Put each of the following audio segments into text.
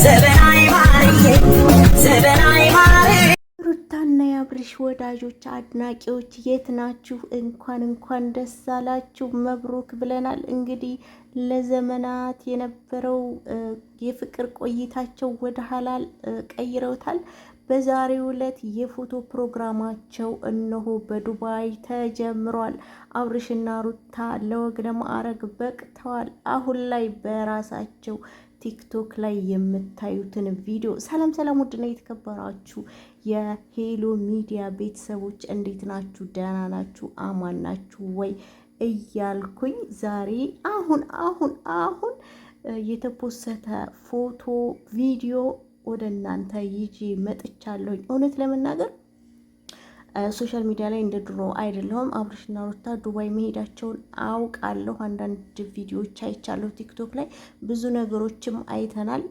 ዘበናይ ማርዬ ዘበናይ ማርዬ። ሩታና የአብርሽ ወዳጆች አድናቂዎች የት ናችሁ? እንኳን እንኳን ደስ አላችሁ፣ መብሩክ ብለናል። እንግዲህ ለዘመናት የነበረው የፍቅር ቆይታቸው ወደ ሀላል ቀይረውታል። በዛሬው ዕለት የፎቶ ፕሮግራማቸው እነሆ በዱባይ ተጀምሯል። አብርሽና ሩታ ለወግ ለማዕረግ በቅተዋል። አሁን ላይ በራሳቸው ቲክቶክ ላይ የምታዩትን ቪዲዮ። ሰላም ሰላም፣ ውድና የተከበራችሁ የሄሎ ሚዲያ ቤተሰቦች እንዴት ናችሁ? ደህና ናችሁ? አማን ናችሁ ወይ እያልኩኝ ዛሬ አሁን አሁን አሁን የተፖሰተ ፎቶ ቪዲዮ ወደ እናንተ ይዤ መጥቻለሁኝ። እውነት ለመናገር social media ላይ እንደ ድሮ አይደለሁም። አብርሽና ሩታ ዱባይ መሄዳቸውን አውቃለሁ። አንዳንድ ቪዲዮዎች አይቻለሁ ቲክቶክ ላይ፣ ብዙ ነገሮችም አይተናል።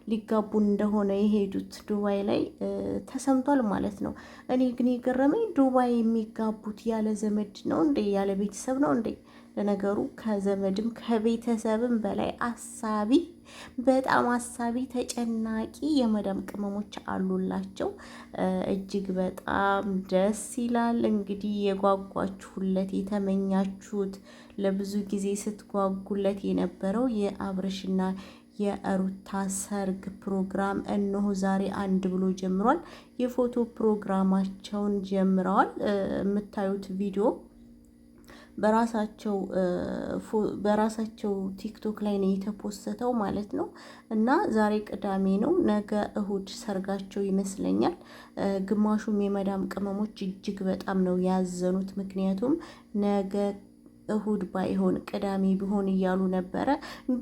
ሊጋቡ እንደሆነ የሄዱት ዱባይ ላይ ተሰምቷል ማለት ነው። እኔ ግን የገረመኝ ዱባይ የሚጋቡት ያለ ዘመድ ነው እንዴ? ያለ ቤተሰብ ነው እንዴ? ለነገሩ ከዘመድም ከቤተሰብም በላይ አሳቢ፣ በጣም አሳቢ ተጨናቂ የመዳም ቅመሞች አሉላቸው። እጅግ በጣም ደስ ይላል። እንግዲህ የጓጓችሁለት የተመኛችሁት ለብዙ ጊዜ ስትጓጉለት የነበረው የአብርሽና የሩታ ሰርግ ፕሮግራም እነሆ ዛሬ አንድ ብሎ ጀምሯል። የፎቶ ፕሮግራማቸውን ጀምረዋል። የምታዩት ቪዲዮ በራሳቸው ቲክቶክ ላይ ነው የተፖሰተው ማለት ነው። እና ዛሬ ቅዳሜ ነው፣ ነገ እሁድ ሰርጋቸው ይመስለኛል። ግማሹም የመዳም ቅመሞች እጅግ በጣም ነው ያዘኑት። ምክንያቱም ነገ እሁድ ባይሆን ቅዳሜ ቢሆን እያሉ ነበረ።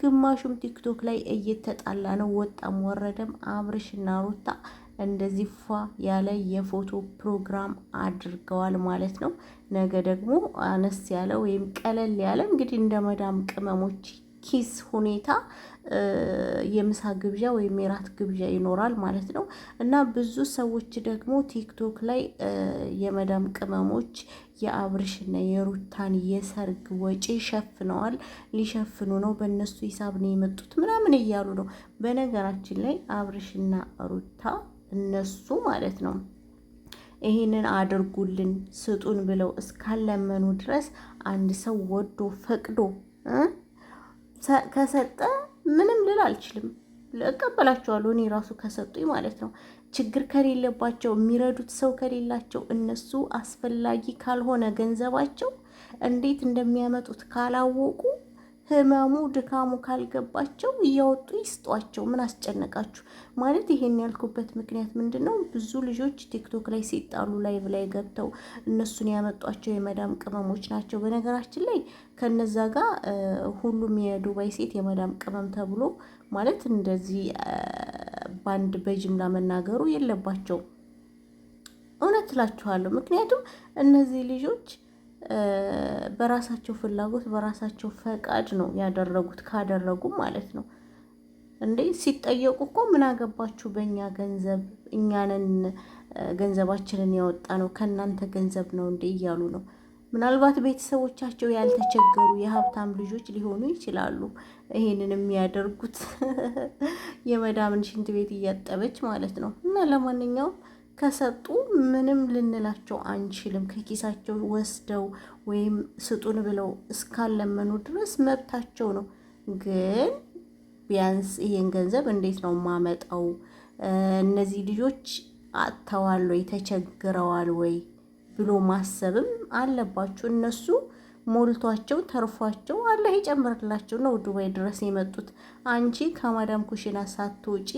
ግማሹም ቲክቶክ ላይ እየተጣላ ነው። ወጣም ወረደም አብርሽና ሩታ እንደዚህ ፏ ያለ የፎቶ ፕሮግራም አድርገዋል ማለት ነው። ነገ ደግሞ አነስ ያለ ወይም ቀለል ያለ እንግዲህ እንደ መዳም ቅመሞች ኪስ ሁኔታ የምሳ ግብዣ ወይም የራት ግብዣ ይኖራል ማለት ነው። እና ብዙ ሰዎች ደግሞ ቲክቶክ ላይ የመዳም ቅመሞች የአብርሽና የሩታን የሰርግ ወጪ ሸፍነዋል፣ ሊሸፍኑ ነው፣ በእነሱ ሂሳብ ነው የመጡት ምናምን እያሉ ነው። በነገራችን ላይ አብርሽና ሩታ እነሱ ማለት ነው ይሄንን አድርጉልን ስጡን ብለው እስካለመኑ ድረስ አንድ ሰው ወዶ ፈቅዶ ከሰጠ ምንም ልል አልችልም። እቀበላቸዋለሁ እኔ ራሱ ከሰጡኝ ማለት ነው። ችግር ከሌለባቸው፣ የሚረዱት ሰው ከሌላቸው፣ እነሱ አስፈላጊ ካልሆነ ገንዘባቸው እንዴት እንደሚያመጡት ካላወቁ ህመሙ ድካሙ ካልገባቸው እያወጡ ይስጧቸው። ምን አስጨነቃችሁ? ማለት ይሄን ያልኩበት ምክንያት ምንድን ነው? ብዙ ልጆች ቲክቶክ ላይ ሲጣሉ live ላይ ገብተው እነሱን ያመጧቸው የመዳም ቅመሞች ናቸው። በነገራችን ላይ ከነዛ ጋር ሁሉም የዱባይ ሴት የመዳም ቅመም ተብሎ ማለት እንደዚህ በአንድ በጅምላ መናገሩ የለባቸውም። እውነት እላችኋለሁ። ምክንያቱም እነዚህ ልጆች በራሳቸው ፍላጎት በራሳቸው ፈቃድ ነው ያደረጉት። ካደረጉ ማለት ነው እንዴ ሲጠየቁ እኮ ምን አገባችሁ በእኛ ገንዘብ፣ እኛንን ገንዘባችንን ያወጣ ነው ከእናንተ ገንዘብ ነው እንዴ እያሉ ነው። ምናልባት ቤተሰቦቻቸው ያልተቸገሩ የሀብታም ልጆች ሊሆኑ ይችላሉ። ይሄንን የሚያደርጉት የመዳምን ሽንት ቤት እያጠበች ማለት ነው። እና ለማንኛውም ከሰጡ ምንም ልንላቸው አንችልም። ከኪሳቸው ወስደው ወይም ስጡን ብለው እስካለመኑ ድረስ መብታቸው ነው። ግን ቢያንስ ይሄን ገንዘብ እንዴት ነው ማመጣው? እነዚህ ልጆች አጥተዋል ወይ ተቸግረዋል ወይ ብሎ ማሰብም አለባችሁ። እነሱ ሞልቷቸው ተርፏቸው አላህ ይጨምርላቸው ነው ዱባይ ድረስ የመጡት። አንቺ ከማዳም ኩሽና ሳትወጪ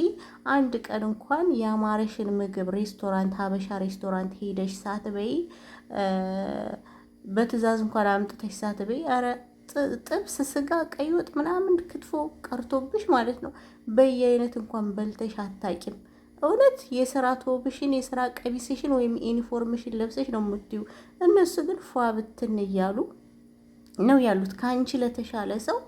አንድ ቀን እንኳን ያማረሽን ምግብ ሬስቶራንት፣ ሀበሻ ሬስቶራንት ሄደሽ ሳትበይ፣ በትዕዛዝ እንኳን አምጥተሽ ሳትበይ፣ ኧረ ጥብስ፣ ስጋ፣ ቀይ ወጥ ምናምን ክትፎ ቀርቶብሽ ማለት ነው በየአይነት እንኳን በልተሽ አታቂም። እውነት የስራ ቶብሽን የስራ ቀሚስሽን ወይም ዩኒፎርምሽን ለብሰሽ ነው የምትዩ። እነሱ ግን ፏ ብትን እያሉ ነው ያሉት። ከአንቺ ለተሻለ ሰው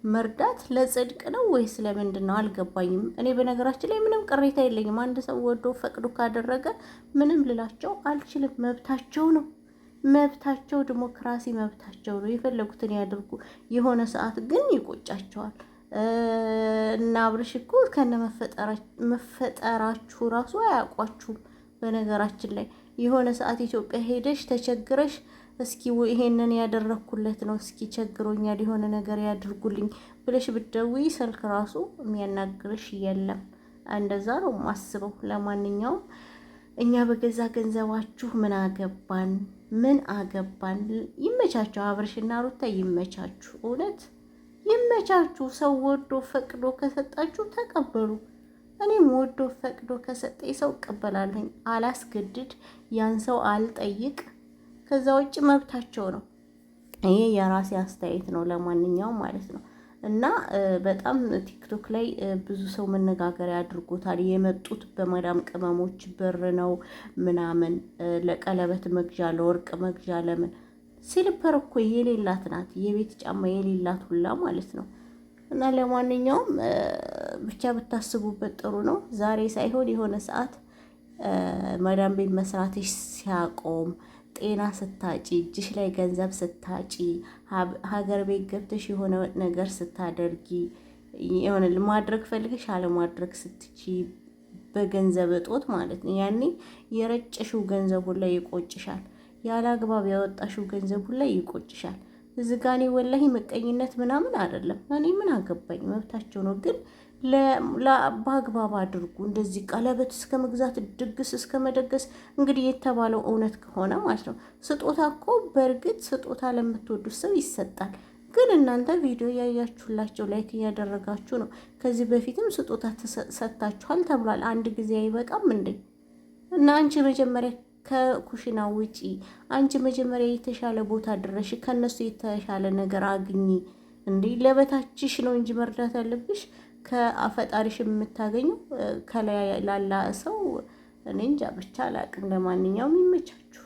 መርዳት ለጽድቅ ነው ወይስ ለምንድን ነው አልገባኝም። እኔ በነገራችን ላይ ምንም ቅሬታ የለኝም። አንድ ሰው ወዶ ፈቅዶ ካደረገ ምንም ልላቸው አልችልም። መብታቸው ነው፣ መብታቸው ዲሞክራሲ መብታቸው ነው። የፈለጉትን ያድርጉ። የሆነ ሰዓት ግን ይቆጫቸዋል። እና አብርሽ እኮ ከነ መፈጠራችሁ ራሱ አያውቋችሁም። በነገራችን ላይ የሆነ ሰዓት ኢትዮጵያ ሄደሽ ተቸግረሽ እስኪ ይሄንን ያደረግኩለት ነው፣ እስኪ ቸግሮኛል፣ የሆነ ነገር ያድርጉልኝ ብለሽ ብትደውይ ስልክ ራሱ የሚያናግርሽ የለም። እንደዛ ነው የማስበው። ለማንኛውም እኛ በገዛ ገንዘባችሁ ምን አገባን? ምን አገባን? ይመቻችሁ፣ አብርሽና ሩታ ይመቻችሁ፣ እውነት ይመቻችሁ። ሰው ወዶ ፈቅዶ ከሰጣችሁ ተቀበሉ። እኔም ወዶ ፈቅዶ ከሰጠኝ ሰው እቀበላለሁኝ። አላስገድድ፣ ያን ሰው አልጠይቅ። ከዛ ውጭ መብታቸው ነው። ይሄ የራሴ አስተያየት ነው። ለማንኛውም ማለት ነው እና በጣም ቲክቶክ ላይ ብዙ ሰው መነጋገሪያ አድርጎታል። የመጡት በመዳም ቅመሞች ብር ነው ምናምን ለቀለበት መግዣ፣ ለወርቅ መግዣ፣ ለምን slipper እኮ የሌላት ናት፣ የቤት ጫማ የሌላት ሁላ ማለት ነው። እና ለማንኛውም ብቻ ብታስቡበት ጥሩ ነው። ዛሬ ሳይሆን የሆነ ሰዓት መዳም ቤት መስራትሽ ሲያቆም ጤና ስታጪ፣ እጅሽ ላይ ገንዘብ ስታጪ፣ ሀገር ቤት ገብተሽ የሆነ ነገር ስታደርጊ፣ የሆነ ማድረግ ፈልገሽ አለማድረግ ስትቺ በገንዘብ እጦት ማለት ነው። ያኔ የረጨሽው ገንዘብ ሁላ ይቆጭሻል። ያለ አግባብ ያወጣሽው ገንዘብ ሁላ ይቆጭሻል። እዚህ ጋ እኔ ወላሂ ምቀኝነት ምናምን አይደለም። እኔ ምን አገባኝ፣ መብታቸው ነው። ግን በአግባብ አድርጉ። እንደዚህ ቀለበት እስከ መግዛት ድግስ እስከ መደገስ እንግዲህ የተባለው እውነት ከሆነ ማለት ነው። ስጦታ እኮ በእርግጥ ስጦታ ለምትወዱት ሰው ይሰጣል። ግን እናንተ ቪዲዮ ያያችሁላቸው like እያደረጋችሁ ነው። ከዚህ በፊትም ስጦታ ሰጥታችኋል ተብሏል። አንድ ጊዜ አይበቃም እንዴ? እና አንቺ መጀመሪያ ከኩሽና ውጪ፣ አንቺ መጀመሪያ የተሻለ ቦታ ድረሽ፣ ከነሱ የተሻለ ነገር አግኚ። እንዴ ለበታችሽ ነው እንጂ መርዳት ያለብሽ ከአፈጣሪሽ የምታገኘው ከላይ ላላ ሰው እኔ እንጃ ብቻ አላቅም። ለማንኛውም ይመቻችሁ፣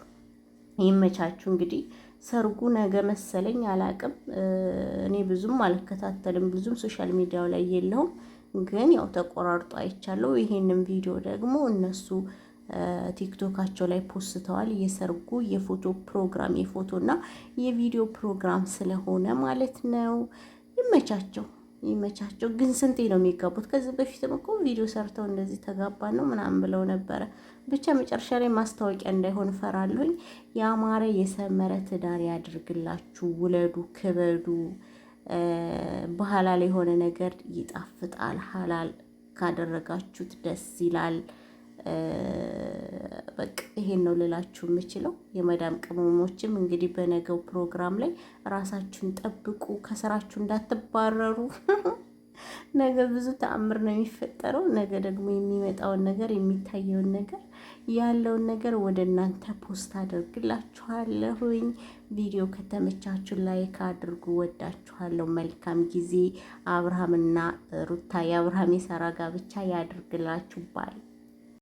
ይመቻችሁ። እንግዲህ ሰርጉ ነገ መሰለኝ አላቅም። እኔ ብዙም አልከታተልም፣ ብዙም social media ው ላይ የለውም። ግን ያው ተቆራርጦ አይቻለሁ። ይሄንን ቪዲዮ ደግሞ እነሱ ቲክቶካቸው ላይ ፖስተዋል። የሰርጉ የፎቶ ፕሮግራም የፎቶ እና የቪዲዮ ፕሮግራም ስለሆነ ማለት ነው። ይመቻቸው ይመቻቸው። ግን ስንቴ ነው የሚጋቡት? ከዚህ በፊትም እኮ ቪዲዮ ሰርተው እንደዚህ ተጋባ ነው ምናምን ብለው ነበረ። ብቻ መጨረሻ ላይ ማስታወቂያ እንዳይሆን እፈራለሁኝ። ያማረ የሰመረ ትዳር ያድርግላችሁ። ውለዱ፣ ክበዱ። በሐላል የሆነ ነገር ይጣፍጣል። ሐላል ካደረጋችሁት ደስ ይላል። በቃ ይሄን ነው ልላችሁ የምችለው። የመዳም ቅመሞችም እንግዲህ በነገው ፕሮግራም ላይ ራሳችሁን ጠብቁ፣ ከስራችሁ እንዳትባረሩ። ነገ ብዙ ተአምር ነው የሚፈጠረው። ነገ ደግሞ የሚመጣውን ነገር የሚታየውን ነገር ያለውን ነገር ወደ እናንተ post አደርግላችኋለሁኝ። ቪዲዮ ከተመቻችሁ like አድርጉ። ወዳችኋለሁ። መልካም ጊዜ። አብርሃምና ሩታ የአብርሃም የሳራ ጋብቻ ያድርግላችሁ bye